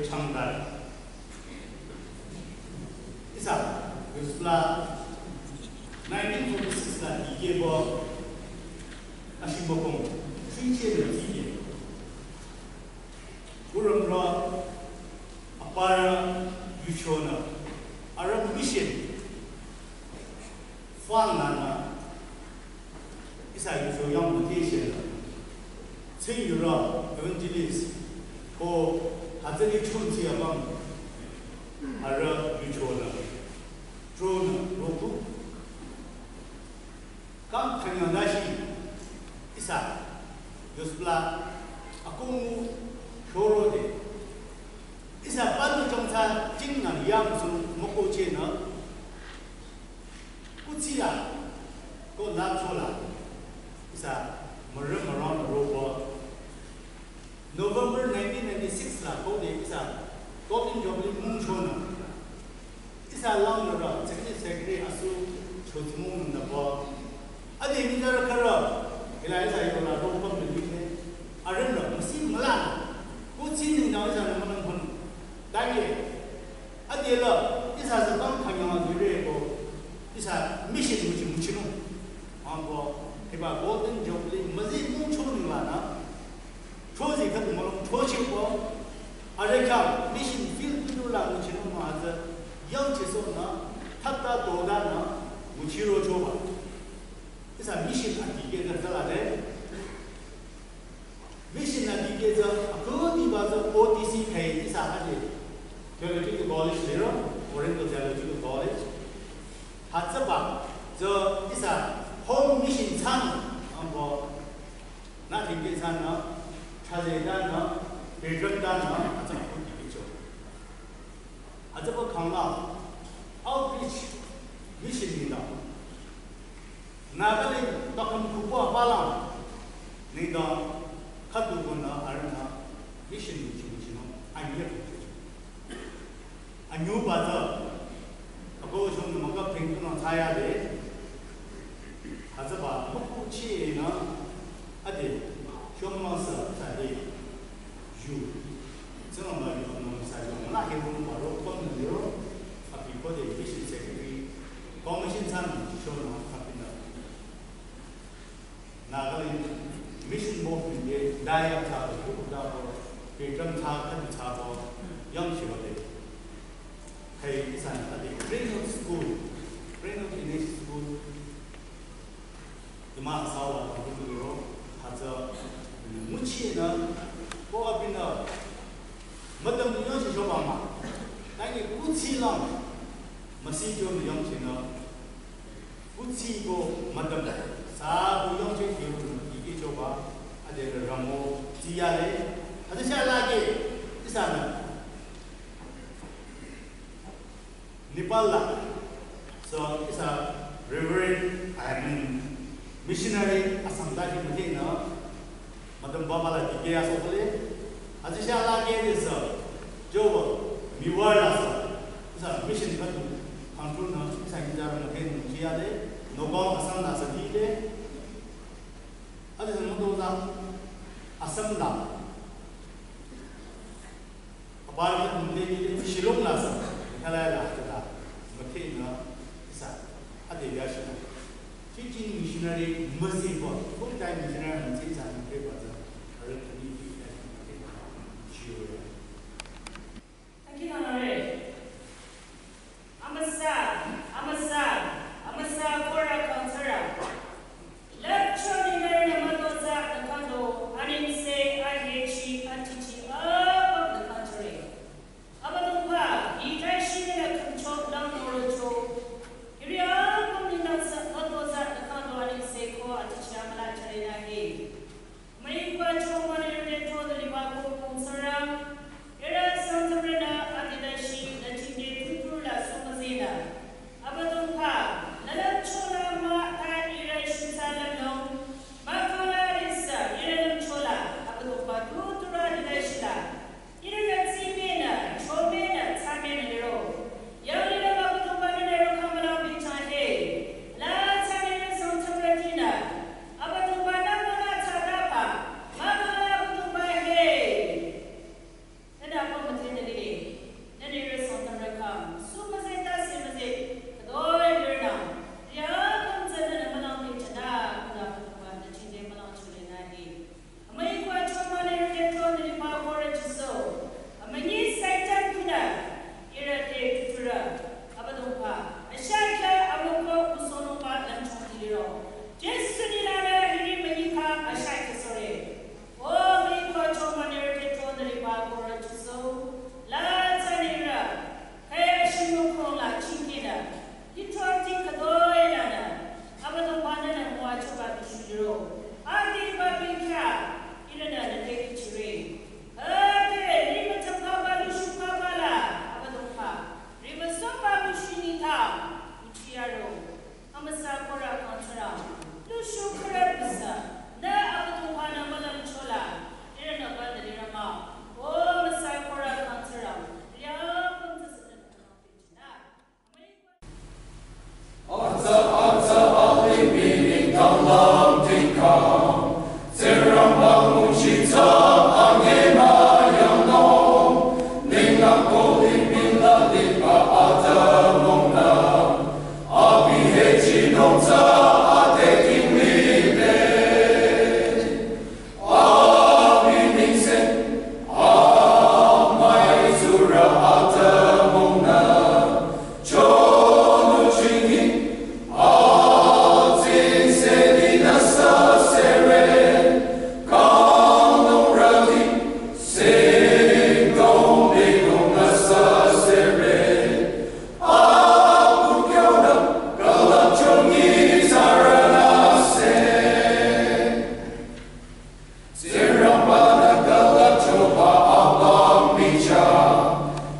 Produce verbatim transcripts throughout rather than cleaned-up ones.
changdare. Ihsa, yusla nineteen forty-six la dikehbo ashimokong, three chain la dikeh. Kurumro, apara yuchonü, arüh mission fang nana, ihsa yucho yang mutation la. Tsing yura evangelist ko hütsüri chunsi abang, arüh yuchonü, tronü, roku. Kam kanyang dashi, ihsa, yuspla, akomu, shorode. Ihsa panu chongsa, chingnan yam sung, moko chenü. Kuchia, ko la chola. Ihsa, mara mara robo. November nineteen ninety-six la ko de ihsa Golden Jubilee mung chonü. Ihsa lang nara, Executive Secretary asu chotmung nabo. Ade ni nara kara, ila ihsa yola ro pam ni ne. Arenda, masi mala. Ko chin ni na ihsa na manang hon. Dage, ade la, ihsa sa bang kanyang dire ko, ihsa mission muchi muchi no. Ambo, hiba Golden Jubilee, masi mung chonü la na. Chozi khat malum chochi ko, areka mission field tu la nguchi no ma za, yang chi so na, thata do da na, nguchi ro choba. Ihsa mission a dikeh za la de. Mission a dikeh za, a ko di ba za O T C kai ihsa ha de. Theological College le ro, Oriental Theological College. Hütsüba, za ihsa home mission chang, ambo, na tingke chang na, chaje da na, bedroom da na, acha ku di cho. Acha ba khang la, outreach mission ni da. Nagaland, Takham Khupua Balam, ni da, khatu ko na, arna, mission ni ching ching, anye. Anyu ba za, ako shong maka peng tu na chaya de. Hütsüba, moko chi na, ade, shong ma sa, sa de, yu. Tsang ma yu, ma sa yu, ma la he ro, ma ro, pang na ro, api ko de, mission secretary, commission san, shong ma, api na. Nagaland Mission Board ni de daya cha ko ko da ko, ke kam cha kan cha ko, yang shi ko de. Kai isan ade Greenwood School, Greenwood English School, ima sawa ko ko ro, ha cha, muchi na, ko abina, madam yang shi shoba ma, tani kuchi lang, masi jo yang shi na, Kuchi ko madam, sa ko yong che kyo ki ki choba, ade ramo, tiya le, ade sha la ke, ihsa na. Nepal la, so ihsa Reverend, I mean, missionary, Assam da ki muthe na, Madam baba la dikeh aso kole, aji sha la ke de sa, jo wa, mi wa la sa, sa mission ka tu, control na, sa ni jar na ke ni ya de, no ba Assam la sa di de, aji sa mo do sa, Assam la. Apartment mülile Shillong la sa, Meghalaya la sa, mate na sa, ade ya shi. Teaching missionary masi ba, full time missionary masi sa, mate ba sa, are kani ki ya shi mate na, shi yo ya. Thank you, Honorary. Amüsa, amüsa, amüsa kora kangtsara. Lüpcho ningari namato za nakando, animse, ahechi, atichi, abab nakantore. Abadongba, itai shine na kumcho lang norocho. Kiri abab ninang sa mato za nakando, animse ko atichi amala chare na he. Mai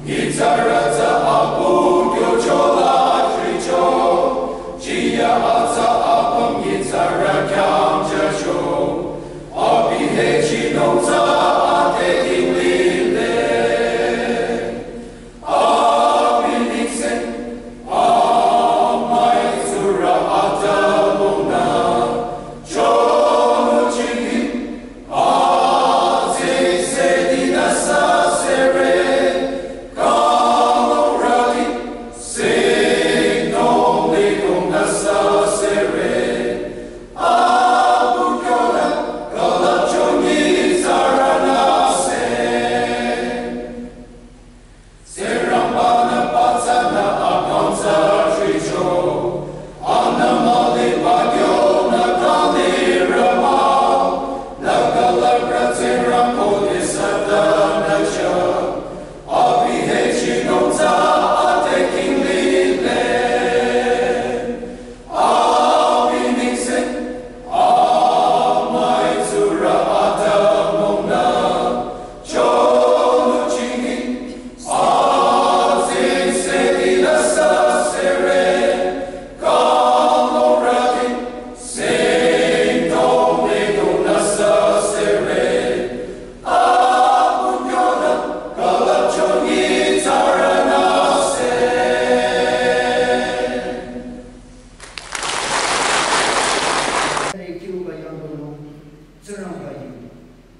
Nyitsarü tsü apu kyocho la shricho, jiyü atsa apüm nyitsarü khyang jücho, abi hechinung tsü ate kinglile. Abi nengse, amai tsurü atümung nü, chonu chinghi,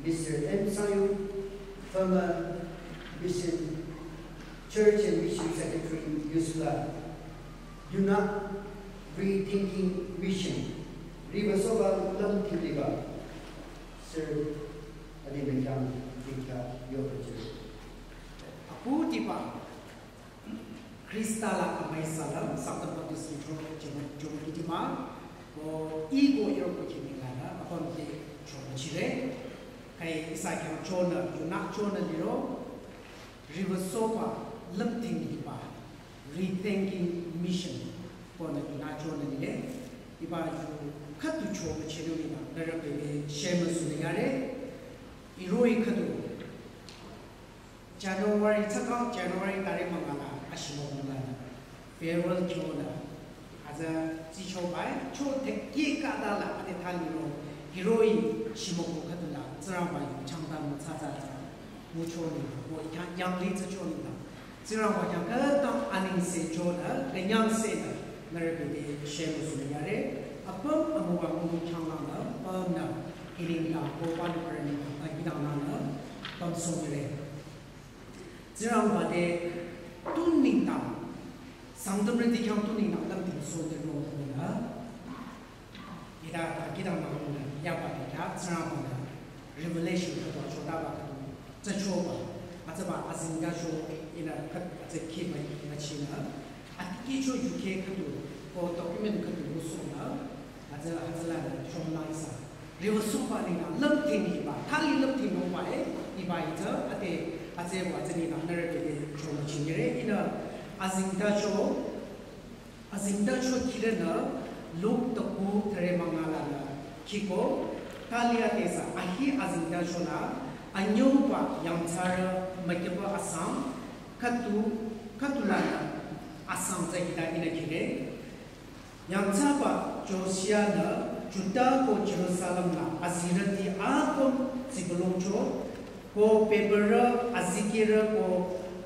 Mister M Sayu, former mission, church and mission secretary, Yusula, Yuna, rethinking mission, River Soba, Lam Tiliba, Sir Adinakam, Dika, Yoga Church. Apu tiba, Krista la amai salam, Southern Baptist Church, Jomo, Jomo Kidima, ko iko iro ko kimi lana, apam te chomo chire, kai isa kyang chona, yuna chona liro, River Soba, Lam Tiliba, rethinking mission, ko na yuna chona lile, iba yu khatu chomo chire ina, nara bebe shema sunayare, iroi khatu, January, tsakang January tari mangala, ashimo mangala, farewell kyo la, aza zicho bai, cho teki kada la, ade thali ro, hiroi shimo ko kadula, Tsingrangba yu changda mu tsatsa la, mu cho ni, mo yang, yang li tsa cho ni la, Tsingrangba yang kadang aning se cho la, kenyang se la, nara bebe shemo su yare, apam amuwa mu changla la, pam na, iring la, ko pa lu kare ni la, ta gidang la la, pam so ni re. Tsingrangba te tu nengdang, Sangtamrüti khyang tu nengdang lam ting so de ro ro na. Ida ta kidang na ro na, yaba de kya Tsingrangba na revelation ka to cho da ba ka to, tsa cho ba, atsa ba azing da cho ina ka, atsa ki ma, ma chi na. Atiki cho yuke ka to, ko document ka to so na. Aza, aza la, shong la isa. River Soba ni na, lam ting iba, thali lam ting no ba e, iba ita, ate, aze wa aze ni na, nara de de, shong la chingere, ina, azing da cho, azing da cho kire na, Luk taku tare mangala na, kiko, thali ate sa, ahi azing da cho na, anyo ba, yangthsarü, makiba asang, katu, katu la na, asang za ita ina kire, Yangthsaba Josia nü Juda ko Jerusalem la azirüti apüm zibülungcho, ko bebürü, azikehrü ko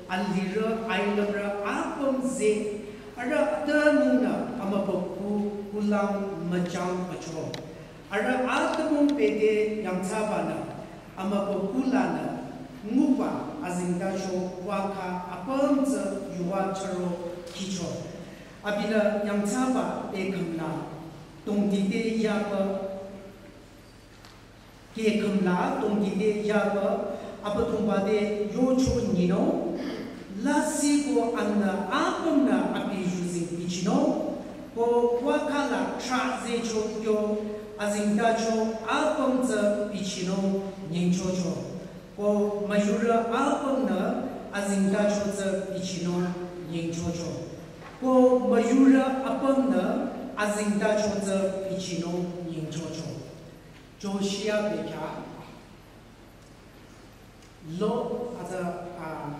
alirü, ailümrü apüm ze, arüh atümungnü amübükuh kulang müchang bacho. Arüh atümung bete yangthsabanü amübükuh lanü nguba azingdacho waka apüm tsü yuva charo kihcho. Abinü yangthsaba bekhamla tongdide yaba, kekhamla tongdide yaba, Abüdongba te yocho nyinung, lasih ko anü apümnü abi yuzeng bichinung, ko wakala trah zecho kyo azingdacho apüm tsü bichinung nyengchocho. Ko müyurü apümnü azingdacho tsü bichinung nyengchocho. Ko müyurü apümnü azingdacho tsü bichinung nyengchocho. Josia bekhyah, lo, aza, a,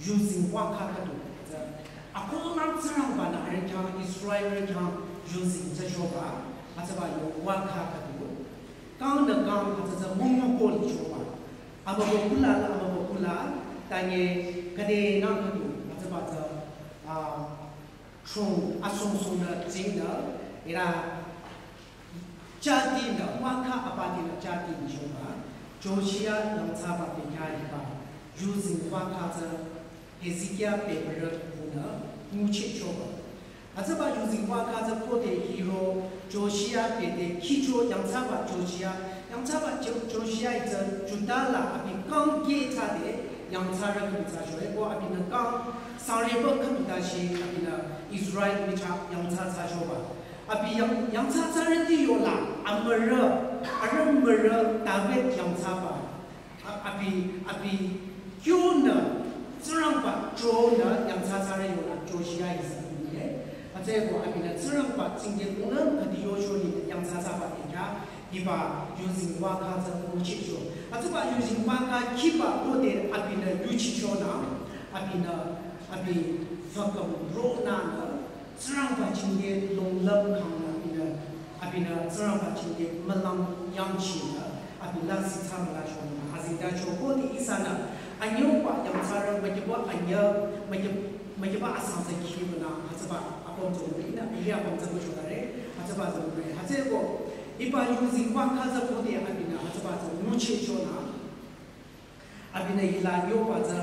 yuzeng waka khüdu tsü, akohnang Tsingrangba-nü arüh khyang Israelrü khyang yuzeng tsü choba, hütsüba yo waka khüdu, kangnü kang hütsü tsü mongmoko li choba, amübükuh la, amübükuh la, tanye khüdenang khüdu hütsüba tsü, ah, chung asong song nü tsing nü, ira, jati nü, waka abati nü jati nü choba, Joshua yangthsaba bekhyah hiba, yuzeng waka tsü, Hezekia bebürü kunü, nguchi choba. Hütsüba yuzeng waka tsü khode hiro, Joshua bete khicho yangthsaba Joshua, yangthsaba Jo-, Joshua itsü Juda la abi kang keh thsade, yangthsarü khümtsa choe, ko abinü kang, sangreba khümtashi, abinü Israel michah yangthsa thsa choba. Abi yang, yangthsa thsarüti yola, amürü, arüh mürü David yangthsaba. A-, abi, abi, kyonü, Tsingrangba, kyonü, yangthsa thsarü yola, Joshua isü nile. Hütsüeko abinü Tsingrangba, tsingde ngunü, khüdi yocho ni, yangthsa thsaba eka, hiba, yuzeng waka tsü nguchicho. Hütsüba yuzeng waka khiba khode abinü yuchichonü, abinü, abi, fakam ronanü, Tsingrangba jingte longlüm khangnü abinü, abinü Tsingrangba jingte mülang yangchinü, abi lasih thsamüla chonü, azingda choko di ihsanü, anyüba yangthsarü, mükiba anyü, müki-, mükiba asang tsü kibünü, hütsüba apüm tsü müinü, ili apüm tsü müchotare, hütsüba tsü müre, hütsüeko, hiba yuzeng waka tsü khode abinü, hütsüba tsü nguchichonü, abinü hila yoba tsü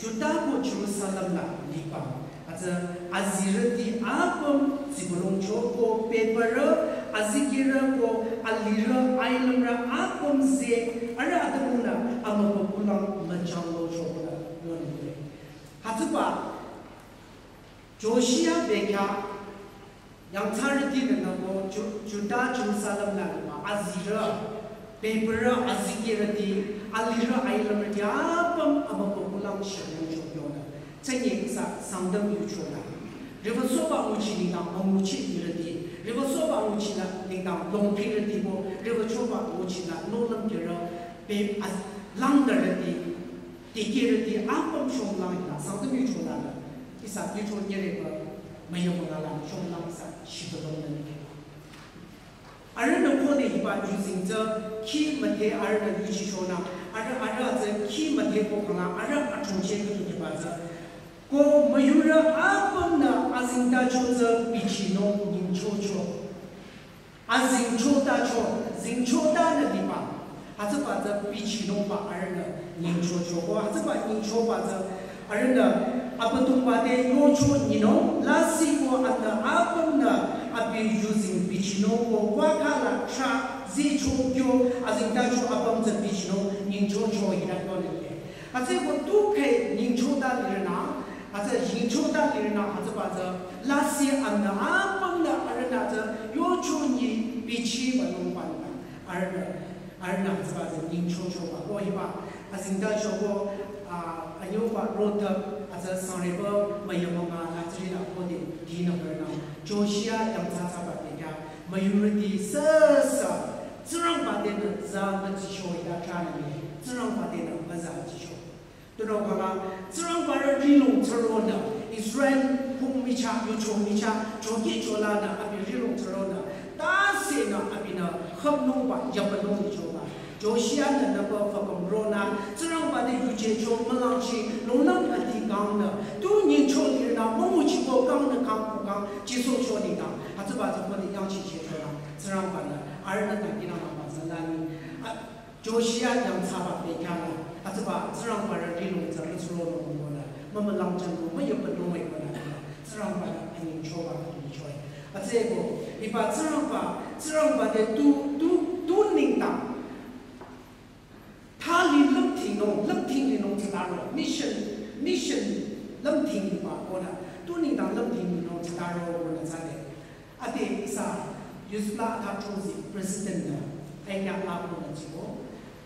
Juda ko Jerusalem la liba. Hütsü azirüti apüm zibülung choko bebürü, azikehrü ko alirü, ailümrü apüm ze, arüh atümungnü amübükuh lang müchanglo choko la yonile. Hütsüba Joshua bekhyah yangthsarüti nü nüko Ju-, Juda Jerusalem la liba azirü, bebürü, azikehrüti, alirü, ailümrüti apüm amübükuh lang shibülung choyonü. Tsünye ihsa Sangtam yuchola. Riwü soba nguchi nengdang münguchi lirüti. Riwü soba nguchi la nengdang longpirüti bo. Riwü choba nguchi la nohlüm kirü, be-, az-, langdarüti. Dikehrüti apüm shonglang hila, Sangtam yuchola la. Ihsa yucho nyereba, müyamüla la, shonglang ihsa shibülung nü nike. Arühnü khode hiba yuzeng tsü, khi müdhe arühnü yuchichonü, arüh, arüh tsü, khi müdhe ko khala, arüh achungche khüdu hiba tsü. Ko müyurü apümnü azingda cho tsü, bichinung nyingchocho. Azingchotacho, zingchotanü liba. Hütsüba tsü bichinungba arühnü nyingchocho. Ko hütsüba nyingchoba tsü arühnü Abüdongba te yocho nyinung, lasih ko anü apümnü abi yuzeng bichinung ko waka la trah zicho kyo azingdacho apüm tsü bichinung nyingchocho hila yonile. Hütsüeko tu kheh nyingchota lirünü, hütsü nyingchota lirünü hütsüba tsü lasih anü apümnü arühnü tsü yocho nyi bichiba nungba nü arühnü, arühnü hütsüba tsü nyingchochoba ko hiba azingdacho ko, ah, anyüba rotüp hütsü sangreba müyamüma la tsürila khode dinü arühnü Joshua yangthsa thsaba bekhyah müyurüti süsü Tsingrangba tenü za mütsicho hila tranü Tsingrangba tenü müza tsicho. Tunüo khala, Tsingrangba rü rihlong thsaronü, Israel hung michah, yucho michah, choki cholanü, abi rihlong thsaronü, tasenü abinü khümnungba, yapünung lichoba. Joshua nü nüba fakam ronü, Tsingrangba te yuchicho mülangchi, longlüm khüdi kangnü, tu nyingcho lirünü, münguchibo kangnü kangku kang, jisocho nengdang, hütsüba tsü khode yangchichehchonü, Tsingrangba-nü, arühnü ta kinü maba tsü lani, a, Joshua yangthsaba bekhyah la, hütsüba Tsingrangba rü rihlong tsü mütsuronung konü, mümülangjünung, müyapünung müikonü, Tsingrangba rü anyingchoba khüdu lichoe. Hütsüeko, hiba Tsingrangba, Tsingrangba te tu, tu, tu nengdang. Thali lümthingnung, lümthinglinung tsütaro, mission, mission lümthingba konü, tu nengdang lümthinglinung tsütaro konü tsüde. Ade ihsa, Yusla Atha Chozi President nü, anya la konü tsüko,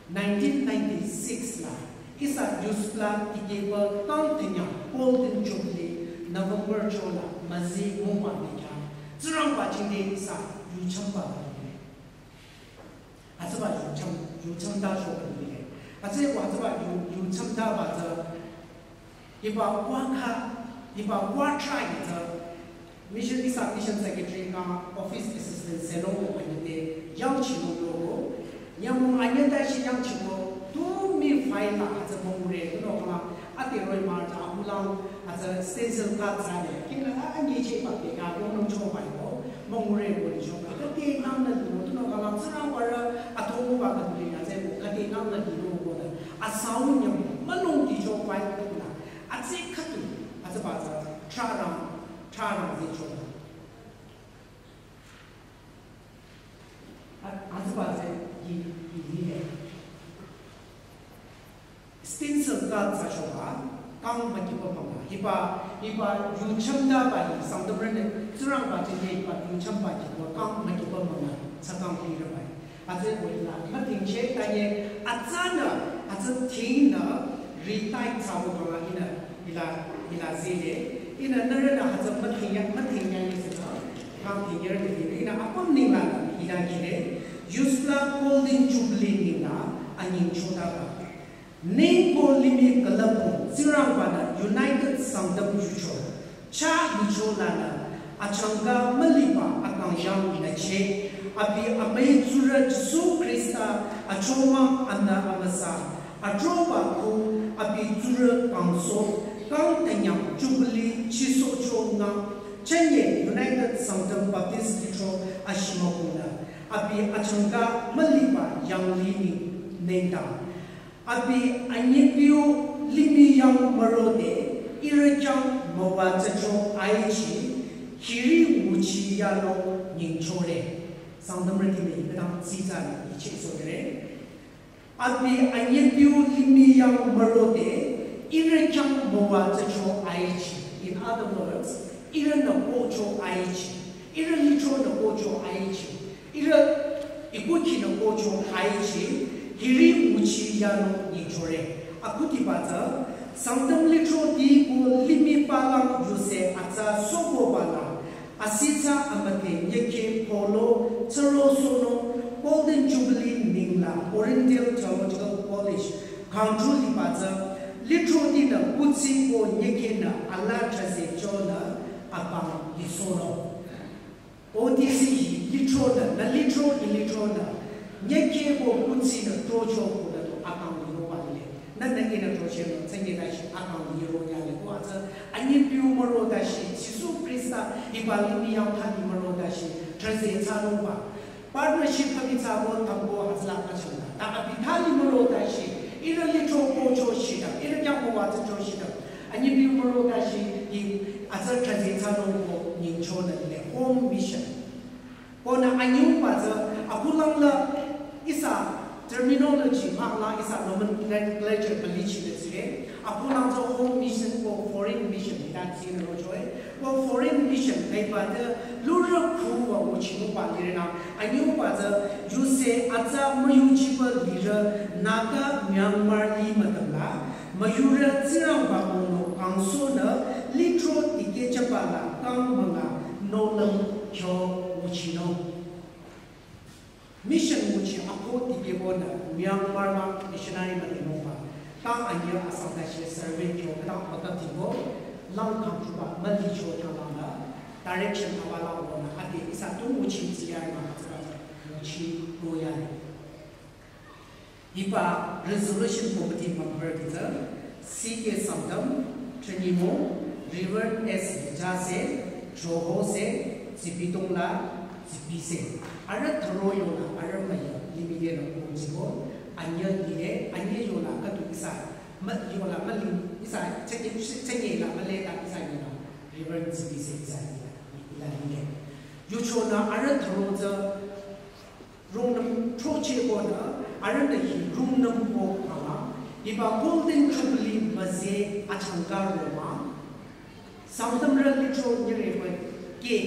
nineteen ninety-six la, ihsa Yusla tikehba kang tenya Golden Jubilee November cho la müzi mungba bekhyah, Tsingrangba jingte ihsa yuchamba bekhyah. Hütsüba yucham, yuchamta cho bekhyah. Hütsüeko hütsüba yu, yuchamtaba tsü, Hiba kwa kha, hiba kwa try tsü, mission, ihsa mission secretary kang office assistant selo anyüte yangchinung yoko. Nyümong anyü tashi yangchiko, tu mi file la hütsü mongre, tunüo khala, ate roh-i mah tsü ahulang, hütsü stencil kha tsale, kila anyichehba beka, yongnung choba yo, mongre ko ni choba, kate nang na limo, tunüo khala, Tsingrangba rü, atomo ba ka tuli na tsebo, kate nang na limo ko da, asau nyüm, mülung di cho file ko na, atse khatu, hütsüba tsü, trarang, trarang zi choba. A, hütsüba tsü yi, yi, yi le. Stencil kha tsü choba, kang mükihba mama. Hiba, hiba yu chümdaba hi, Sangtamrünü, Tsingrangba tsü hiba yu chümba kihba, kang mükihba mama, tsü kang hiraba. Hütsü ko ila, mütingcheh, tanye, atsanü, hütsü tingnü, retake thsabo khala ihnü, ila, ila zile, ihnü nührünü hütsü mütingya, mütingya yisina, kang tingya rüti, ihnü apüm ningla, ila kile, yusla golden jubilee ningla, anyingchodaba. Ningko limih külüpnü, Tsingrangba-nü United Sangtam yucho. Chah yucho lanü, achangka müliba akang yang nücheh, abi amüi tsurü Jisu Khrista achomang anü amüsa, atroba khu abi tsurü kangsoh, kang tanyang jubilee chisohcho ngang, chünye United Sangtam Baptist Lithro ashimükunü, abi achangka müliba yanglih nengdang. Abi anyüpiu limih yang mürode, ihrü khyang müwajücho aichi, hiri nguchi yanung nyingchore. Sangtamrüti me ibedang tsitsa ichehsohre. Abi anyüpiu limih yang mürode, ihrü khyang müwajücho aichi. In other words, ihrünü kohcho aichi. Ihrü lithronü kohcho aichi. Ihrü ikukhinü kohcho aichi, hiri nguchi yanung nyingchore. Akhudiba tsü, Sangtam lithroti ko limih palang yuse atsa sokoba la, asitsa amüdhe nyekhe polo tsürosohnung Golden Jubilee ningla Oriental Theological College, Kangtru liba tsü, lithrotinü kuthsi ko nyekhenü alaa thrüzehchonü apang lisohnung. O T C hi lithronü, nü lithro hi lithronü, nyekhe ko kuthsinü tocho konü to akang liroba lile. Nü nü ihnü tochonung, tsünye tashi akang liro yale ko atsü, anyüpiu müro tashi, Jisu Khrista hiba limih yang thali müro tashi, thrüzehthsanungba. Partnership kami thsako tamko hütsüla kachangla. Ta abi thali müro tashi, ihrü lithro kohcho shita, ihrü khyang müwajücho shita. Anyüpiu müro tashi, hi atsü thrüzehthsanung ko nyingchonü lile home mission. Konü anyüba tsü, akhulangla ihsa terminology mahla ihsa nomenclature kalichi le tsire. Akhulang tsü home mission ko foreign mission hita tsinü rochoe. Ko foreign mission kaiba te lurü khuwa nguchinungba lirünü. Anyüba tsü yuse atsa müyuchiba lirü Naga Myanmar li müdümla. Müyurü Tsingrangba mono kangsohnü lithro dikehchaba la kang münga nohlüm kyo nguchinung. Mission nguchi ako dikehbonü Myanmar la missionary müdinungba. Kang anyü asang tashi survey kyo kang mükaptibo lang kangtruba mülicho kang langla direction abala wonü ade ihsa tu nguchi tsiyarü mah tsüba nguchi royarü. Hiba resolution committee member tsü, C K Sangtam, Trenimo, Reverend S Jase, Johose, Zibidongla, Zibise. Arüh thüro yola, arüh müya, limih de la kongjibo, anyü lile, anyü yola khüdu ihsa, mah yola müli, ihsa, chünye, chünye la, mühle la, ihsa yola, Reverend Zibise ihsa yola, ila lile. Yuchonü arüh thüro tsü, rungnüm throchehkonü, arühnü hi rungnüm ko khala, hiba Golden Jubilee müzeh achangka roma, Sangtamrü lithro nyireba ke,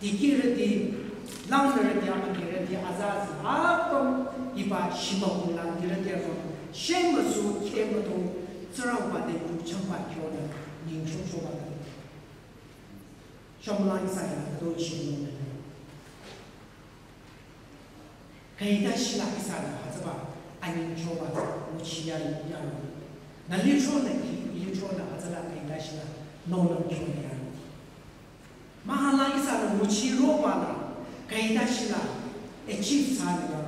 dikehrüti, langnürüti, amükehrüti, azazi, apüm, hiba shimükula, nyirüti apüm, shemüsu, khemütong, Tsingrangba te kuchangba kyonü, nyingchochoba. Shomlang ihsa ya, do chimü. Kaita shila ihsa la, hütsüba, anyingchoba, nguchi ya, ya. Nü lithro nü ki, lithro nü hütsüla kaita shila, nohlüm kyo ya. Mahala ihsa nü nguchi roba la, kaita shila, achieve thsa nü ya.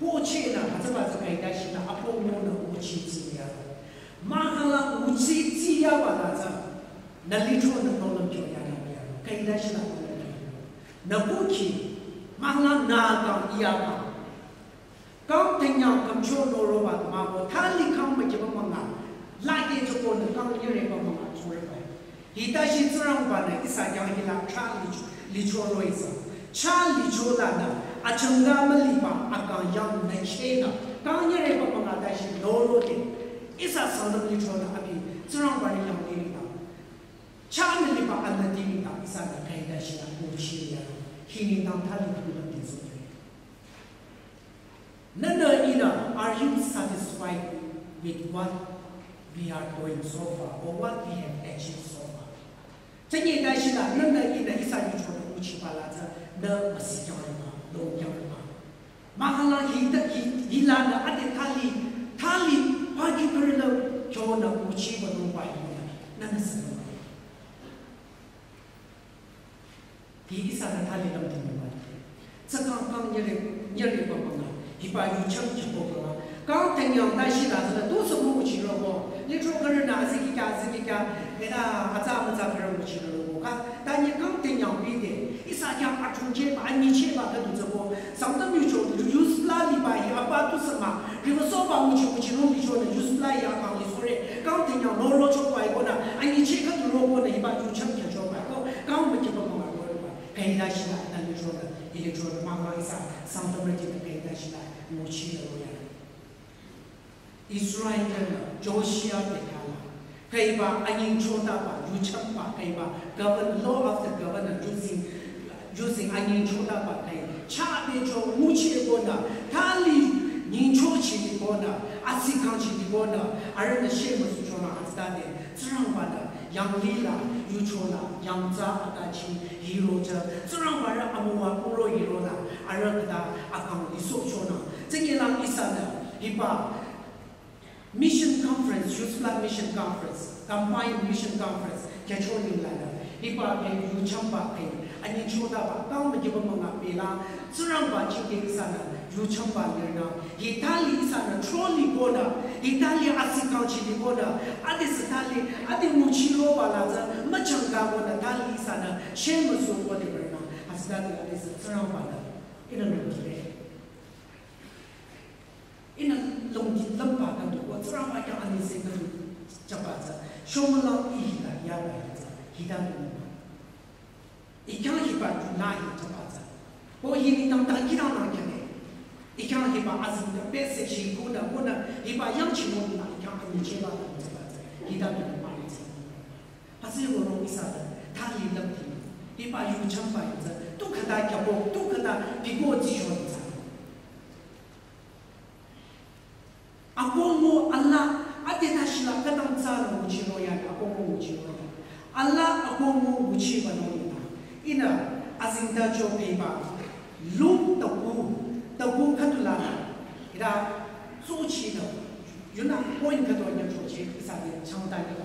Poche nü hütsüba tsü kaita shila, apo mo nü nguchi tsi ya. Mahala nguchi tsi ya ba la tsü, nü lithro nü nohlüm kyo ya nü ya. Kaita shila nohlüm kyo. Nü kuki, mahala nü kang iya ba. Kang tenyang kamcho noroba mamo, thali kang makiba manga, lage choko nü kang nyereba manga choreba. Hita shi Tsingrangba nü ihsa khyang hila cha licho, licho roisa. Cha licho la nü, achangka maliba akang yang nü chena, kang nyereba manga ta shi noro de. Ihsa Sangtam licho nü abi, Tsingrangba nü yang de nü. Cha maliba anü de nü, ihsa nü kaita shi nü, nguchi ya. Hini nang thali kang la de so. Nana ina, are you satisfied with what we are doing so far or what we have achieved so far? Tanye da shi la, nana ina ihsa yucho nü nguchi ba la tsü, nü masi kyang ba, lo kyang ba. Mahala hi ta, hi, hi la nü ade thali, thali, pa ki pere la, kyo nü nguchi ba lo ba hi nü, nana sa nü. Hi ihsa nü thali lüm tümü ba. Tsü kang kang nyere, nyere ba ba nga. Hiba yuchang kya ko ba nga. Kang tenyang ta shi la zala tu sa mu chi ro ko. Lithro kare nü azi ki kya, azi ki kya. Ena atsa ma tsa kare mu chi ro ko. Ka, tanye kang tenyang bi de. Ihsa kya atung che ba, anyi che ba ka du tsü ko. Sangtam yucho, yu supply liba hi apa tu sa ma. Riva so ba nguchi nguchi nung licho nü yu supply ya kang li sore. Kang tenyang lo lo cho ba ko nü, anyi che ka tu ro ko nü hiba yuchang kya cho ba ko. Kang makiba manga ko ba. Kaita shi la nü licho nü, i licho nü manga ihsa, Sangtam riti nü kaita shi la, nguchi nü ro ya. Israel nü, Joshua pe kala. Kaiba anying chota ba, yuchang ba, kaiba govern, law of the governor, using, using anying chota ba, kai. Cha be cho, nguchi ko nü, thali, nying cho chi ko nü, asi kang chi ko nü, arüh nü she ma su cho nü, hasta de, Tsingrangba nü, yang li la, yucho la, yang za ata chi, hiro cha, Tsingrangba rü amuwa, uro hiro la, arüh kata, akang li so cho nü. Tsingi lang ihsa nü, hiba, Mission Conference, Youth Club Mission Conference, Combined Mission Conference, kya cho ning la nü, hiba ke yuchang ba ke, anying chota ba, kang makiba manga pe la, Tsingrangba ching ke ihsa nü, yuchang ba lir nü, hi thali ihsa nü, trolley ko nü, hi thali asi kang chi ko nü, ade sa thali, ade nguchi ro ba la tsü, machang ka ko nü, thali ihsa nü, she ma su ko de ber nü, asi thali ade sa Tsingrangba nü, ina nü kire. Ina longdi lümba ka du ko, Tsingrangba kya ani se ka du, chaba tsü, shomala i hita ya ba ya tsü, hita du. I kya hiba du na hi chaba tsü. Ko hi ni tang tang kira na kya ne. I kya hiba azing ka pe se chi ko na, ko na, hiba yang chi mo na, i kya ani che ba du chaba tsü. Hita du ma ni tsü. Asi ko no ihsa da, thali lümdi. Hiba yuchang ba ya tsü, tu kata kya bo, tu kata bi ko ji shon tsü. Akoh mo Allah, ade ta shila kadang tsa nguchi mo ya, akoh mo nguchi mo ya. Allah akoh mo nguchi ba no ya. Ina, azing ta cho pe ba. Lung taku, taku katula na. Ira, so chi na. Yuna point kato nya cho chi, ihsa de chang ta ya.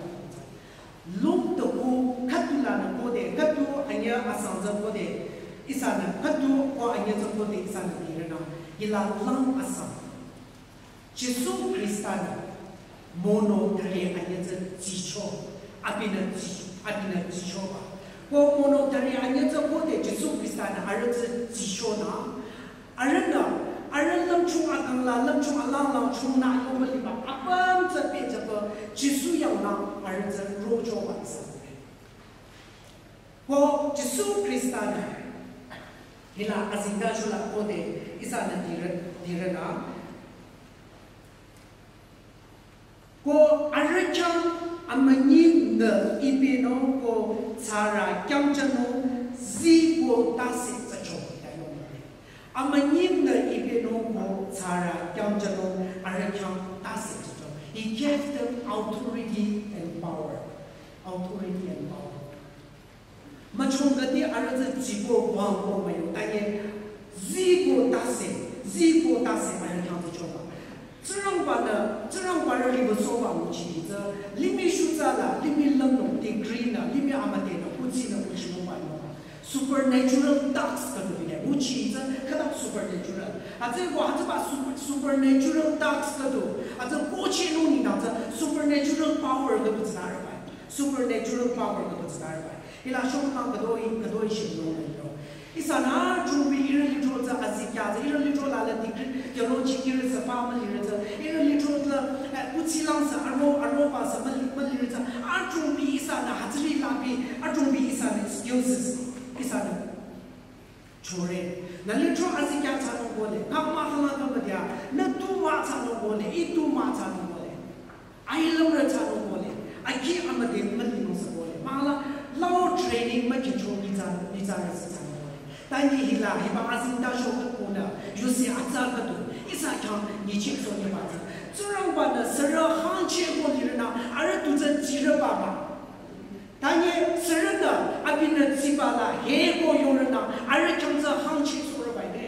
Lung taku katula na ko de, katu anya asang za ko de, ihsa na, katu ko anya za ko de, ihsa na di na. Ila lang asang. Jisu Khrista nü mono tare anyütsü jicho, abinü ji-, abinü jicho ba. Ko mono tare anyütsü ko de Jisu Khrista nü arüh tsü jicho nü, arüh nü, arüh lümchung akang la, lümchung alang lang chung nü yomüli ba, apüm tsü pe tsü ba, Jisu yang nü arüh tsü rocho ba ihsa. Ko Jisu Khrista nü, hila azingda shula ko de ihsa nü dire, dire nü. Ko arüh khyang amünyi nü ibenung ko tsara khyang jünung zi ko tase tsü cho hita yong. Amünyi nü ibenung ko tsara khyang jünung arüh khyang tase tsü cho. He gave them authority and power. Authority and power. Machung kati arüh tsü jiko bang ko mayo. Tanye, ziko tase, ziko tase arüh khyang tsü choba. Tsingrangba-nü, Tsingrangba-nü riwü soba nguchi tsü, limih shutsa la, limih langnü, degree nü, limih amüdhenü, kuthsinü nguchinungba nü. Supernatural task khüdu bile, nguchi tsü, khüta supernatural. Hütsüeko, hütsüba super-, supernatural task khüdu, hütsü kuchinung nengdang tsü, supernatural power khüdu tsü nüroba. Supernatural power khüdu tsü nüroba. Hila shongla khütoi, khütoi shinung nengdang. Ihsanü atrongbi ihrü lithro tsü azikyah tsü, ihrü lithro la la degree, theology ihrü sü pa mülirü tsü, ihrü lithro tsü, eh, kuthsi lang sü, aro, aroba sü müli-, mülirü tsü, atrongbi ihsanü hütsüri labi, atrongbi ihsanü excuses, ihsanü chore. Nü lithro azikyah thsanung kohle, kang mah khala kang müdya, nü tu mah thsanung kohle, ih tu mah thsanung kohle. Ailümrü thsanung kohle, akhi amüdhe mülinung sü kohle. Mahla, lao training mükehcho nyitsa, nyitsarü sü thsanung kohle. Tanyi hila, hiba azingda shokhe konü, yusi atsa khüdu, ihsa khyang nyichehsohnyeba tsü. Tsingrangba-nü sürü hangcheh ko lirünü, arüh tu tsü tsirüba mah. Tanyi sürünü, abinü tsiba la, heko yorünü, arüh khyang tsü hangchehsohrüba ide.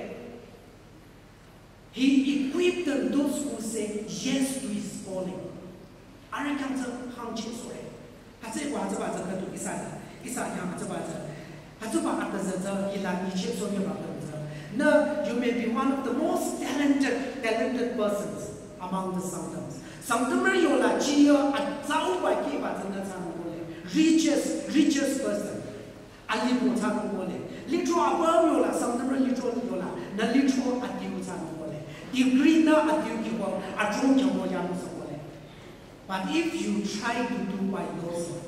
He equipped those who say yes to his calling. Arüh khyang tsü hangchehsohre. Hütsüeko hütsüba tsü khüdu ihsa, ihsa khyang hütsüba tsü. Hütsüba atsa tsü tsü hila nyichehsohnyeba khüdu tsü. Nü, you may be one of the most talented, talented persons among the Sangtams. Sangtamrü yola chiyo atsauba kihba tsü nü thsanung kohle. Richest, richest person. Alimo thsanung kohle. Lithro apüm yola, Sangtamrü lithro yola, nü lithro adiu thsanung kohle. Degree nü adiu kihba, atrong kihba yanung sü kohle. But if you try to do by yourself,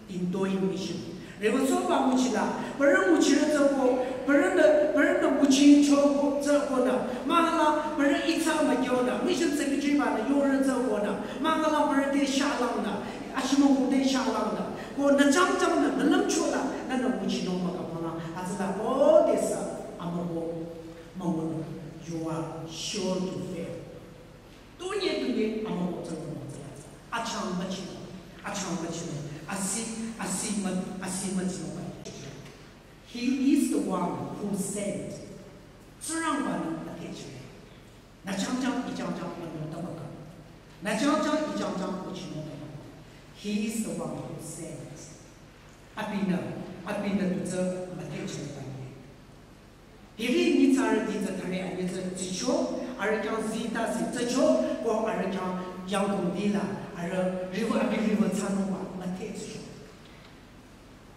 in doing mission, riwü soba nguchila, parü nguchirü tsü ko, parünü, parünü nguchicho ko, tsü konü, mahla, parü itsa mükyonü, mission secretary banü yorü tsü konü, mahla parü te shalangnü, ashimung te shalangnü, ko nü changchangnü, nü lümchola, nünü nguchinung mükapala, hütsüla ko desa, amüko, müngunung, you are sure to fail. Tunye, tunye, amüko tsü müngunung tsü la tsü. Achang müchinung, achang müchinung, asi, asi mü, asi müchinung ba. He is the one who sent. Tsingrangba-nü müdhechire. Nü changchang, ih changchang münung tamaka. Nü changchang, ih changchang nguchinung tamaka. He is the one who sent. Abinü, abinü tu tsü müdhechire ba ye. Hiri nyitsarüti tsü thare anyüh tsü tsicho, arüh khyang zita si tsicho, ko arüh khyang yangdong dila, arüh riwü abi riwü thsanungba müdhechicho.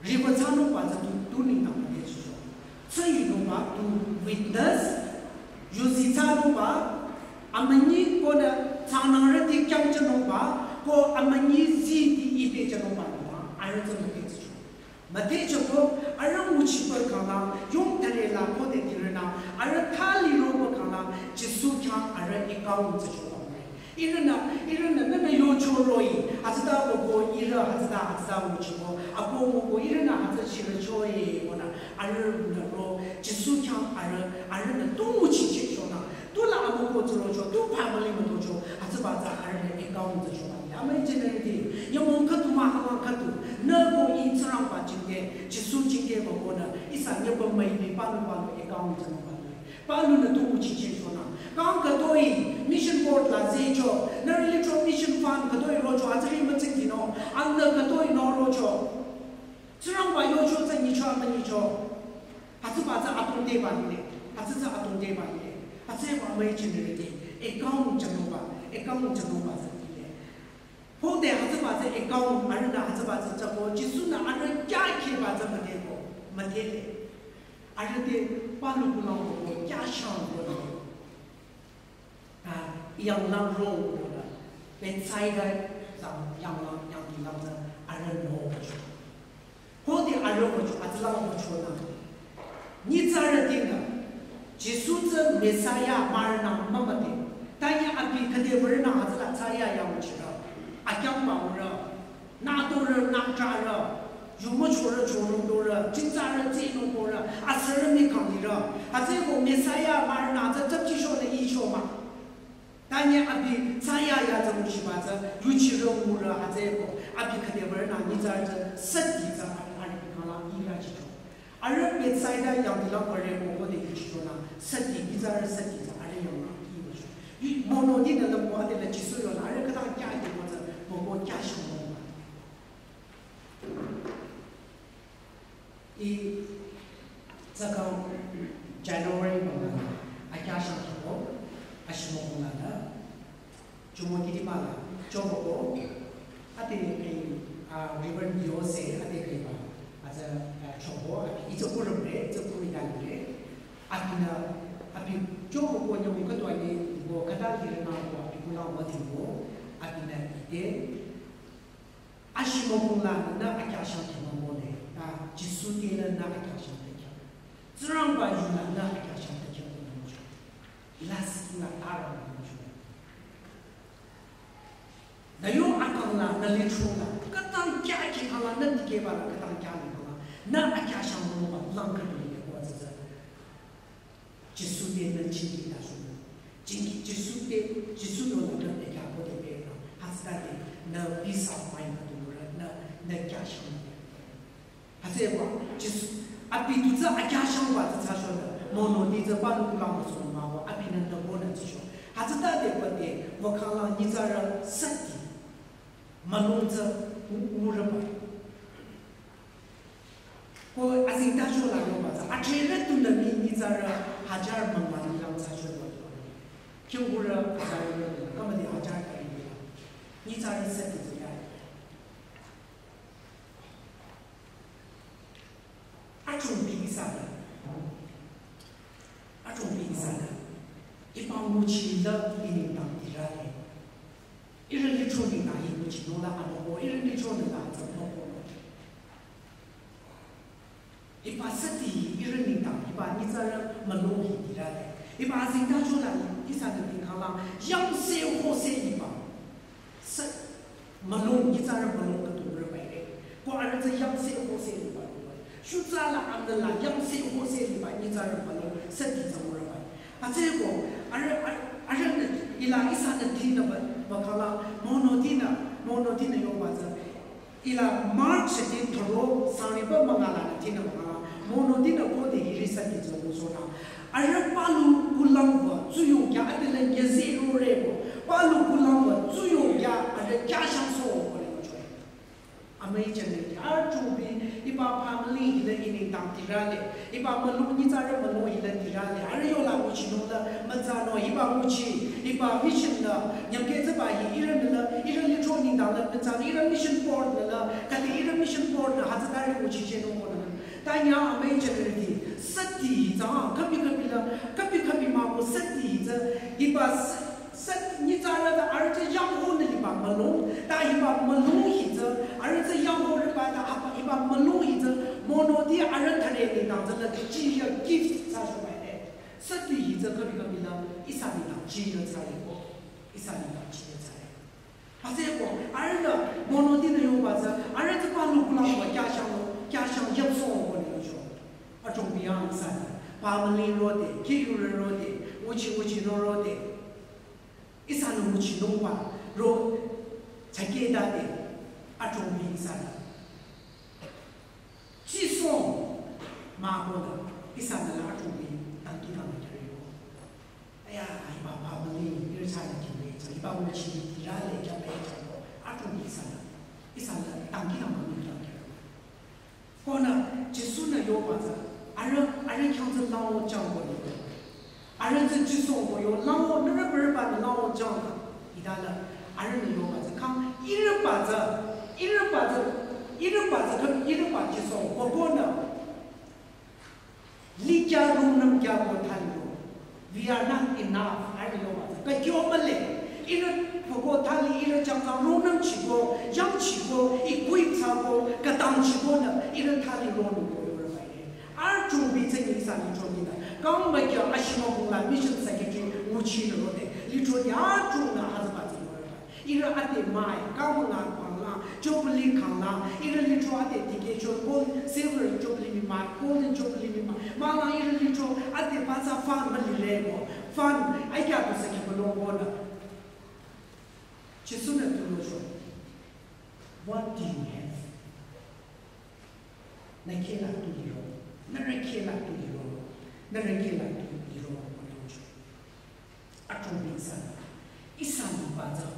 Riwü thsanungba tsü tu, tu nengdang müdhechicho. Tsü yunungba tu witness, yuzi thsanungba, amünyi konü thsanangrüti khyang thsanungba, ko amünyi ziti ite thsanungba nungba, arüh tsü müdhechicho. Müdhechoko, arüh nguchiba khangla, yong tare la khode dirünü, arüh thali roba khangla, Jisu khyang arüh account tsichoba. Ihrünü, ihrünü, nünü yocho roh-i, hütsüta wüko ihrü, hütsüta, hütsüta nguchiko, ako wüko ihrünü, hütsü chirücho-i, konü, arühnü ro, Jisu khyang arüh, arühnü tu nguchicheh chonü, tu la amüko tsirocho, tu family mütocho, hütsüba tsü arühnü account tsichoba. Amüi jünirüti, nyümong khüdu mahkhang khüdu, nü ko ih Tsingrangba jingte, Jisu jingte ba konü, ihsa nyüba müipi palu palu account thsanungba. Palunü tu nguchicheh chonü. Kang khütoi, mission board la zehcho, nührü lithro mission fund khütoi rocho, hütsüri mütsingdhinung, angnü khütoi nü rocho. Tsingrangba yocho tsü nyicho amünyicho. Hütsüba tsü atongdeba lile. Hütsü tsü atongdeba lile. Hütsüba amüi jünirüti. Account thsanungba. Account thsanungba tsü lile. Khode hütsüba tsü account arühnü hütsüba tsü thsako. Jisu-nü arüh kya kheba tsü müdheko. Müdhele. Arüh te palu kulang ko kya shang ko. Ah, yanglang rong ko la. Bethsaida zang yanglang yangdilang tsü arüh no ko. Khode arüh ko, atsülang ko chonü. Nyitsarütinü, Jisu tsü Messiah mürünü mümüdhe. Tanyi abi khüde würünü hütsüla thsaya yang chirü. Akyangba würü. Nü torü, nü trarü. Yu müchorü, chonung torü. Jingtsarü, tsinung torü. Asürü mi kangdirü. Hütsüeko Messiah mürünü tsü tsapchishonü ichoma. Tanyi abi thsaya ya tsü nguchiba tsü, yuchirü ngurü hütsüeko, abi khüde würünü nyitsarü tsü, süti tsü arüh, arüh khala ira chicho. Arüh Bethsaida yangdilang würe ko khode yuchichonü, süti, nyitsarü süti tsü arüh yanglang iwücho. Ih, mono di na lümko ade la Jisu yola, arüh khütang kya di mo tsü, moko kya shang mo ma. Ih, tsü kang January manga, akya shang kiko, ashimo manga na, chumo kiti manga, chumo ko, ade kai, ah, Reverend Yose, ade kai ba, aza, ah, chumo, ade, itse kurumre, itse kuri danre, Abinü, abi, chumo ko nyamu khüdu ani, ko khüta lirü na ko abi kulang wa tingko, abinü ite, ashimo kula na akya shang kima mo le, ta Jisu te na na akya shang te kya. Tsingrangba yu na na akya shang te kya ko na mo. Ilas na tara mo. Na yo akang la, na litro la, khütang kya ki kang la, na dikeh ba la, khütang kya ni kang la, na akya shang mo ba, lang ka ni ko tsü tsü. Jisu te na chingi ta shun. Chingi Jisu te, Jisu yo na na te kya ko te pe na, hasta te, na peace of mind ka tu ra, na, na kya shang. Hase wa, Jisu, abi tu tsü akya shang wa tsü tsü shon, mono di tsü ba lu kula mo so ma wa, abi nan da bo na tsü shon. Hase ta de ba de, wa kang la ni tsü ra sati. Malung tsü, u, u ra ba. Ko azing ta shon la yo ba tsü, a che le tu na ni, ni tsü ra, hajar mangwa ni lang tsü shon wa. Kyung gu ra, hajar ra, kama ni hajar ka ni la. Ni tsü ra sati tsü ya. Achungbi ihsa la. Achungbi ihsa la. Iba nguchi la ining dang tirale. Ihrü litro nengdang hi nguchi nung la amoko, ihrü litro nengdang tsü moko. Iba sati ihrü nengdang, iba nyitsarü malung hi tirale. Iba azing ta shon la ihsa nengdang khala, yangse hose iba. Sü, malung, nyitsarü malung ka tu rü bai re. Ko arüh tsü yangse hose liba rü bai. Shutsa la amna la yangse hose liba nyitsarü malung sü ti tsü rü bai. Atse ko, arüh, arüh, arühnü, ila ihsanü ti na ba, ba khala, mono ti na, mono ti na yo ba tsü. Ila Mark shiti thoro sangriba mangala na tina mangala, mono tina ko de hiri sati tsü ko sona. Arüh palu kulang wa tsuyong kya ade la nyezi ro re ko. Palu kulang wa tsuyong kya arüh kya shang so ko le ko choi. Amai chane kya arüh chungbi iba family hila ining dang tirale. Iba malung nyitsarü malung hila tirale. Arüh yola nguchi nung la, mütsa no, iba nguchi, iba mission la, nyamke tsü ba hi, ihrü nü la, ihrü litro nengdang la, mütsa no, ihrü mission board nü la, kati ihrü mission board nü, hütsü tari nguchi che nung ko nü. Ta nya amai chane re di, sati tsü, kabi kabi la, kabi kabi ma ko sati tsü, iba s-, Sü nyitsarü ta arüh tsü yangho nü liba malung, ta hiba malung hi tsü, arüh tsü yangho rüba ta haba hiba malung hi tsü, mono di arüh thare nengdang tsü la chi ya gift tsü sho bai le. Sü ti hi tsü kabi kabi la, ihsa nengdang chi ya tsü le ko, ihsa nengdang chi ya tsü le. Hase ko, arüh la, mono di nü yo ba tsü, arüh tsü palu kulang wa kya shang lo, kya shang yap so ko nü yo sho. Achungbi yang ihsa nü, family ro de, ki yu re ro de, uchi uchi no ro de. Ihsanü nguchi nungba ro chaketa de achungbi ihsanü. Chisong ma ko la ihsanü la achungbi tangki tangki kare ko. Aya, iba family, ihrü chana kime, iba nguchi, ira le kya pe cha ko, achungbi ihsanü. Ihsanü tangki tangki tangki kare ko. Ko nü, Jisu nü yo ba tsü, arüh, arüh khyang tsü lango chang ko yo. Arüh tsü Jisu ko yo, lango, nührü bürü ba nü lango chang ka. Ida la, arüh nü yo ba tsü, kang, ihrü ba tsü, ihrü ba tsü, ihrü ba tsü, kang, ihrü ba Jisu ko, ko nü. Likya rungnüm kya ko thali yo. We are not enough. Arüh yo ba tsü. Ka kyo male. Ihrü poko thali ihrü changkang rungnüm chiko, yang chiko, equip thsako, kadang chiko nü, ihrü thali rungnüm ko yo rü bai. Arüh chungbi tsü ni sa ni chungbi nü. Kang ba kya ashimo bung la mission secretary nguchi nü ro de. Litro ni arüh chung nü hütsü ba tsü yo rü bai. Ihrü ade mai, kang münga pang la, Jubilee kang la, ihrü litro ade dikeh cho, gold, silver Jubilee mi mai, golden Jubilee mi mai. Ma la ihrü litro ade ba tsü fund mali re ko, fund, ai kya ko sa kya ko lo ko la. Jisu nü tu lo cho. What do you have? Nü khe la tu liro, nührü khe la tu liro, nührü khe la tu liro, achungbi Ihsa liba tsü,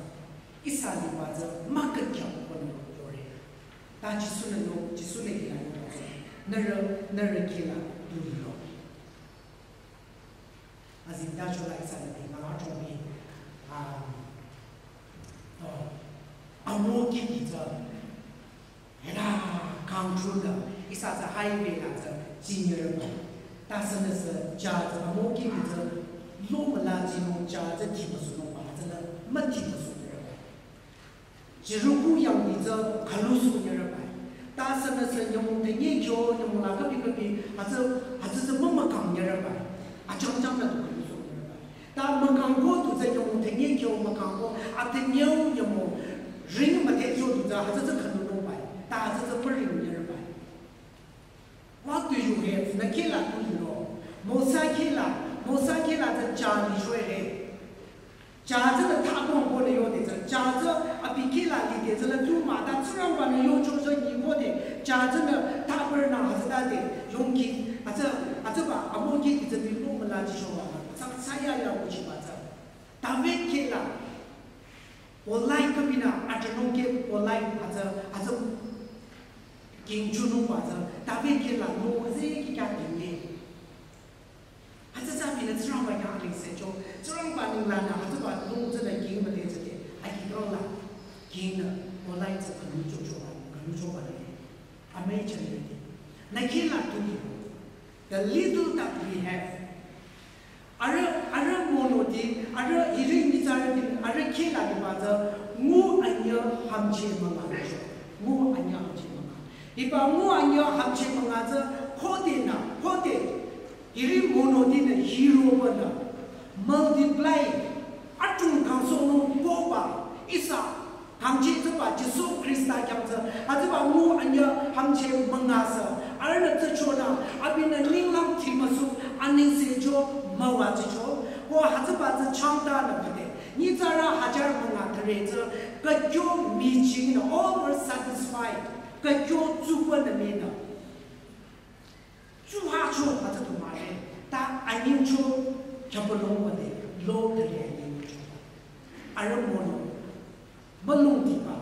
ihsa liba tsü, mükakya kono yore. Ta Jisu-nü yo, Jisu-nü hila yo, nührü, nührü kihla tu hilo. Azingda chola ihsanü te ngala chomi, ah, oh, amo kihdi tsü. Hela kangchunü, ihsa tsü highway la tsü, jinyereba. Ta sünüsü, ja tsü, amo kihdi tsü, lo mala jinung ja tsü, tiba sunung ba, tsü la, matiba sunung ba. Jericho yangdi tsü, kalu sunyereba. Ta sünüsü, nyümong tenye kyo, nyümong la kapi kapi, atsü, atsü tsü mama kang nyereba. Achang chang na tu kalu sunyereba. Ta mükangko tu tsü nyümong tenye kyo mükangko, atenye nyümong ring mate so tu tsü, hütsü tsü kanunung bai. Ta hütsü tsü pering nyereba. What do you have? Nü kihla tu hilo. Mosa kihla, Mosa kihla tsü ja li shwe he. Ja tsünü ta kong ko nü yode tsü, ja tsü abi kihla lide tsü la tu mah ta Tsingrangba-nü yocho tsü nyi kode, ja tsünü ta pernü hütsüta de, yongki, atsü, atsüba, amo kihdi tsü di lo mala jishoba, tsü, tsü ya ya uchiba tsü. David kihla, Goliath kabinü, atenung ke Goliath, atsü, atsü, kingchunungba tsü, David kihla, lo, atsü, kikya tenye. Hütsü tsü abinü Tsingrangba khyang alingsecho, Tsingrangba ninglangnü hütsüba lung tsünü king müde tsüde, akikangla, kingnü, Goliath tsü kangnü chochoba, kangnü choba le. Amüi change de. Nü kihla tu hilo. The little that we have. Arüh, arüh monoti, arüh hiri nyitsarüti, arüh kihla liba tsü, ngu anyüh hümche münga cho. Ngu anyüh hümche münga. Hiba ngu anyüh hümche münga tsü, khode nü, khode, hiri monotinü hiroba nü, multiply, atung kangsohnung koba, ihsa, kangchi tsüba Jisu Khrista khyang tsü, hütsüba ngu anyüh hümche münga sü, arühnü tsü chonü, abinü ninglang ti müsu, anengse cho, müwa tsü cho, ko hütsüba tsü changta nü pade, nyitsarü hajar münga thüre tsü, kakyo michingnü, all were satisfied, kakyo tsuba nü minü. Tsuha cho hütsü tu mare, ta anyingcho, kyapalong wade, lo thüre anyingcho. Arüh mono, mülung tiba.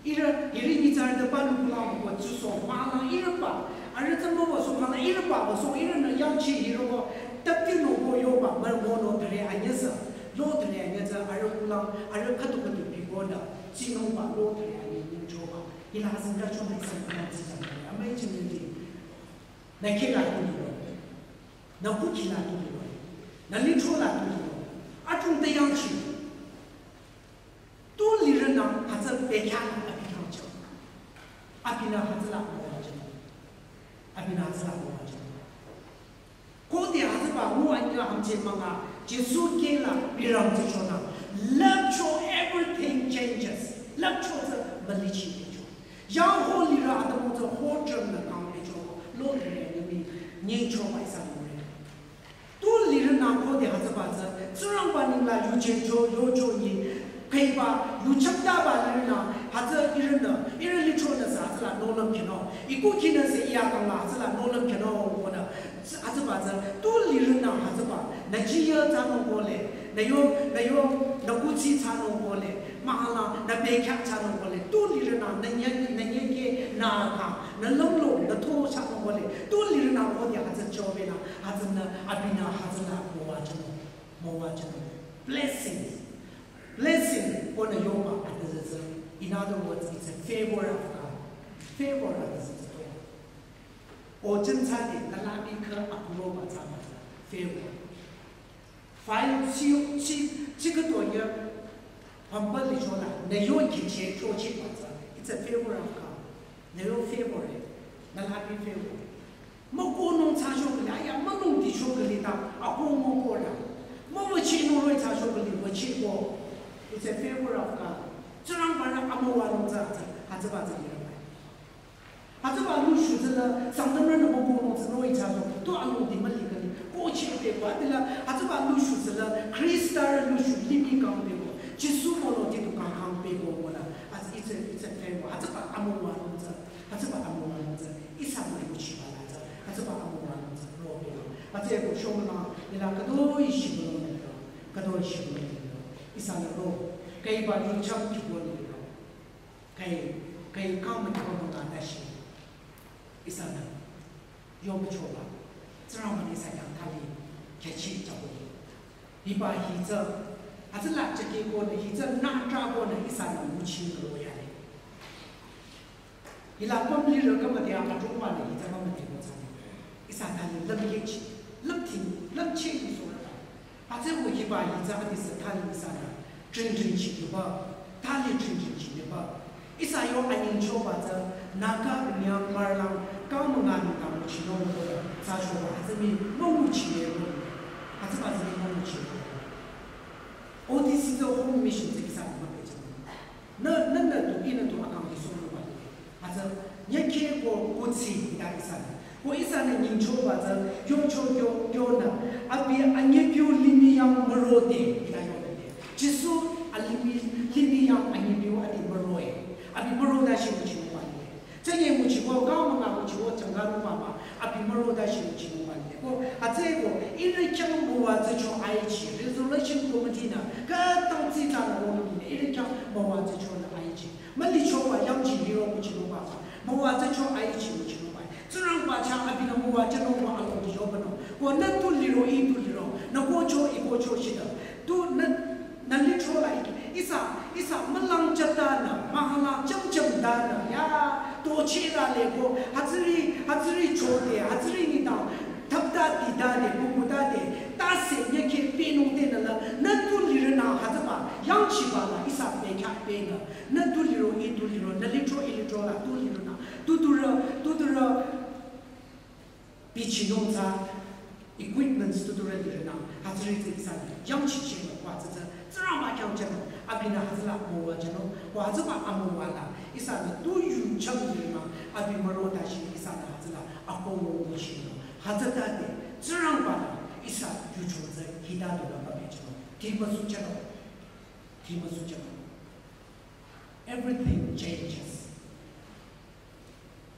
Ihrü, hiri nyitsarü de palu kula mükwa tsuso, mala ihrüba. Arüh tsü müwa so, mala ihrüba, wa so, ihrünü yangchi hiroba, tapti nobo yoba, mü mono thüre anyüh sü, lo thüre anyüh tsü, arüh kula, arüh khüdu khüdu bikonü, tsinungba, lo thüre anyingchoba. Hila azingda cho nü ihsa kula tsitsang, amüi change de. Nü kihla tu hilo. Nü ku kihla tu hilo. Nü lithro la tu hilo. Atung te yangchi. Tu lirünü hütsü bekhyah abi khyang cho. Abinü hütsüla müwajü. Abinü hütsüla müwajü. Khode hütsüba ngu anyüh hümche münga, Jisu kihla biram tsü chonü. Lüpcho everything changes. Lüpcho tsü mülichi cho. Yang ho lirü atümung tsü ho jümnü kang pecho, lo lirü yumi nyingchoba ihsa lore. Tu lirünü khode hütsüba tsü, Tsingrangba ningla yuchehcho, yocho nyi, khüiba, yuchaptaba lirünü, hütsü ihrünü, ihrü lithronü sü hütsüla nohlüm khyünung, iku khinü sü iya kangla hütsüla nohlüm khyünung, konü, hütsüba tsü, tu lirünü hütsüba, nü jiyü thsanung kole, nü yo, nü yo, nü kuthsi thsanung kole, mahala, nü bekhyah thsanung kole, tu lirünü, nü nye, nü nyeke, nü kang, nü lümlong, nü to thsanung kole, tu lirünü khode hütsü chobenü, hütsünü, abinü hütsüla müwajünung, müwajünung. Blessings. Blessing, konü yoba, adüzüzü. In other words, it's a favor of God. Favor adüzüzü. O jensade, nalami khe akuroba tsaba tsü. Favor. File chi, chi, chi khüto ye, pamba lichola, nü yo kiche, kyoche ba tsü. It's a favor of God. Nü yo favor, nalami favor. Mükonung thsacho kali, aya, mülung ticho kali ta, ako mükola. Müwüchinung roh-i thsacho kali, wüchiko. It's a favor of God. Tsingrangba-nü amüwanung tsü, tsü, hütsüba tsü lirü bai. Hütsüba lushu tsüla, Sangtamrünü mükonung tsü roh-i thsacho, tu anungti müli kali, koche peko, adila, hütsüba lushu tsüla, Khrista lushu limih kang peko, Jisu mono ti tu kang kang peko mola, hütsü, it's a, it's a favor, hütsüba amüwanung tsü, hütsüba amüwanung tsü, ihsa müli kuchiba la tsü, hütsüba amüwanung tsü, roh-i peko, hütsüeko shomla, ila khütoi shibülung nengla, khütoi shibülung nengla. Ihsanü ro, kaiba yuchang kibonü ro. Kai, kai kang mükibonü nga dashi. Ihsanü, yong choba. Tsingrangba-nü ihsa yang thali, kyachi chabo. Hiba hitsü, atsala chake konü, hitsü natra konü, ihsanü muchi ro yale. Hila pamli rü kama dia atrungwa nü hitsü mama dia mo tsani. Ihsa thali lümkechi, lümting, lümche ni so rü. Atsü wo hiba hitsü adisü thali ihsanü, tring tring chi yuba, thali tring tring chi yuba. Ihsa yo anyingchoba tsü, Naga Myanmar lang, kang münga nü kang muchi no mo, sa choba, atsü mi, mo muchi ye mo. Atsü ba tsü mi mo muchi ye mo. O T C tsü home mission tsü ihsanü ma pecha. Nü, nü, nü tu, inü tu akang ki song nü ba le. Atsü, nyeke ko, ko tsi, ita ihsanü. Ko ihsanü nyingchoba tsü, yongcho, yo, yonü. Abi, anyepyu limih yang mürode, ita yonü le. Jisu, alimih, limih yang anyepyu adi müroe. Abi müro dashi muchi nü ba le. Tsünye muchi ko, kang münga muchi ko, changa nü ba ma. Abi müro dashi muchi nü ba le. Ko, atsü ko, ire kyang müwa tsü cho aichi. Resurrection Committee nü, ka tang tsi ta nü wo nü, ire kyang müwa tsü cho nü aichi. Mülichoba yangchi liro muchi nü ba. Müwa tsü cho aichi muchi nü ba. Tsingrangba chah abinü müwa tsü nü ba along di yoba nü. Ko nü tu liro i tu liro. Nü ko cho i ko cho shida. Tu nü, nü licho la iki. Ihsa, ihsa mülang chata nü. Mahala cham cham da nü. Ya, to che la le ko. Hütsüri, hütsüri cho de. Hütsüri nü ta. Thapta tita de, kukuta de, tase nyeke penung de nü la, nü tu lirü nü hütsüba, yangchiba la, ihsa pe kya pe nü, nü tu liro, i tu liro, nü litro, i litro la, tu lirü nü, tu tu rü, tu tu rü, bichi nung tsü, equipments tu tu rü lirü nü, hütsüri tsü ihsa, yangchi che nü, kwa tsü tsü, Tsingrangba khyang che nü, abinü hütsüla müwa che nü, kwa hütsüba amüwa la, ihsa nü tu yu chang lirü nü, abi müro dashi, ihsa nü hütsüla, ako wo wo che nü. Hütsütade, Tsingrangba-nü ihsa yucho tsü hita du la ba pehjüno. Ti müsuchano. Ti müsuchano. Everything changes.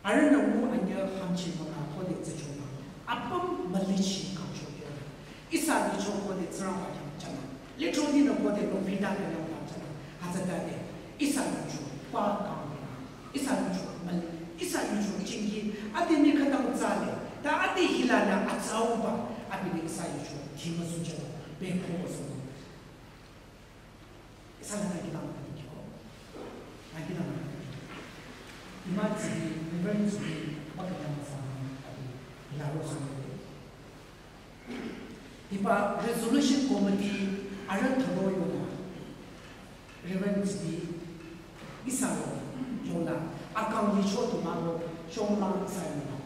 Arühnü mu anyü hamchi münga khode tsü chonü. Apüm mülichi kangcho yonü. Ihsa yucho khode Tsingrangba khyang chonü. Litro dinü khode lo pita de lo khyang chonü. Hütsütade, ihsa yucho, kwa kang. Ihsa yucho, mali, ihsa yucho, chingi, ade mi khatang tsale, ta ade hilanü atsauba, abinü ihsa yucho, ti müsuchano, be ko so. Ihsa la na kidang na kyo. Na kidang na kyo. Ima tsi, Reverend tsi, bakaya masa, abi, ila ro so. Hiba resolution committee arüh thüro yonü. Reverend tsi ihsa ro yonü. Akang licho tu maro, shonglang ihsa yonü.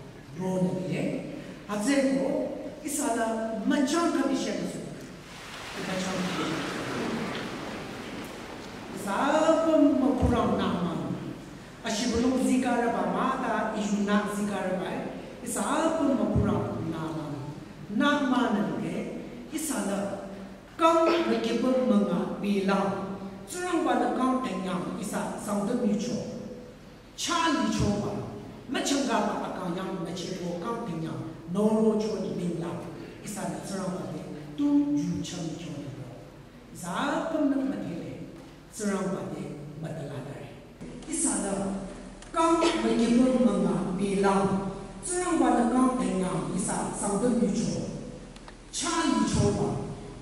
Ronü le. Hütsüeko ihsa la müchang ka bishe nüsu. Müchang ka bishe. Ihsa apüm mükurang nü mah. Ashibülung zikarüba mah ta iyunü zikarüba, ihsa apüm mükurang nü mah. Nü mah nü lüke, ihsa la kang mükyüpü münga bilang. Tsingrangba-nü kang tenyang ihsa Sangtam yucho. Chah lichoba, müchangkaba akang yang nü chebo kang tenyang, noro cho ninglang. Ihsa nü Tsingrangba te tu yuchang cho ninglang. Ihsa apümnü müdhele, Tsingrangba te müdhela dare. Ihsa la kang mükyüpü münga bilang, Tsingrangba-nü kang tenyang ihsa Sangtam yucho. Chah lichoba,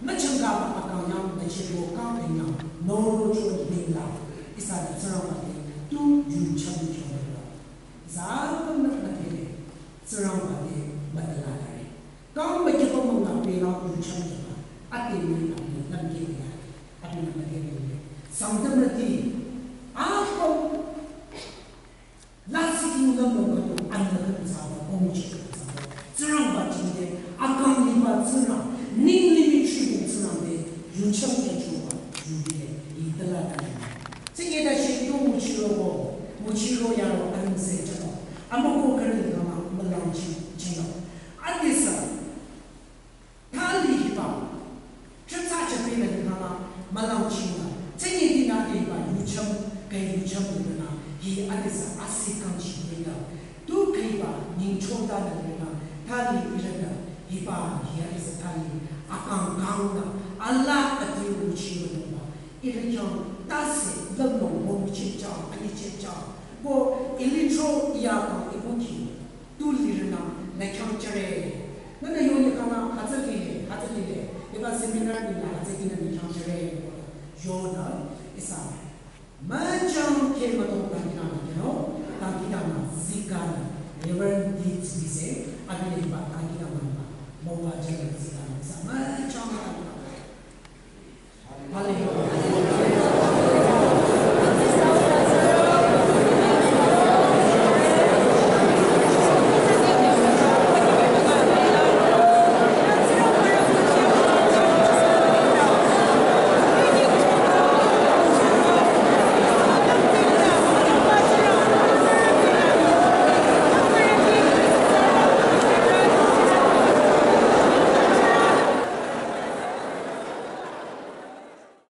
müchangkaba akang yang nü chebo kang tenyang, noro cho ninglang. Ihsa nü Tsingrangba te tu yuchang cho ninglang. Ihsa apümnü müdhele, Tsingrangba te müdhela dare. Kang mükyüpü münga bilang yuchang ninglang. Ade mi na mi lam ke ya. Ade mi na ke ya. Sangtam rati. Apüm lasih tinglam lo kato anna kato saba, omuchi kato saba. Tsingrangba jingte, akang liba Tsingrang, ning limih chibu Tsingrang te, yuchang ya chuba, yubile, itala tala. Tsinge da shi tu muchiro bo, muchiro ya ro anse chano. Amako kare kama, malang chi, chino. Adisa, thali hiba, chütsa chapinü kama, malang china, tsenye dina hiba, yuchang, kai yuchang nuna, hi adisa asi kangchi nuna, tu kaiba, ningchonda nuna, thali irana, hiba, hi adisa thali, akang kangna, ala ati uchi nuna, Ihrü khyang tase lümlong mo müchehcha, anyichehcha. Ko ilitro iyaba ibuki tu lirünü nü khyang jüre. Nünü yo nyikhangla hütsü lile, hütsü lile. Iba seminar nila hütsü ihnü nü khyang jüre. Yonü ihsa müchang khe mütong dangkhidangnang khyang, dangkhidangnang zikanü Reverend Gates lise, abi le iba dangkhidangnang ba. Müwajünü zi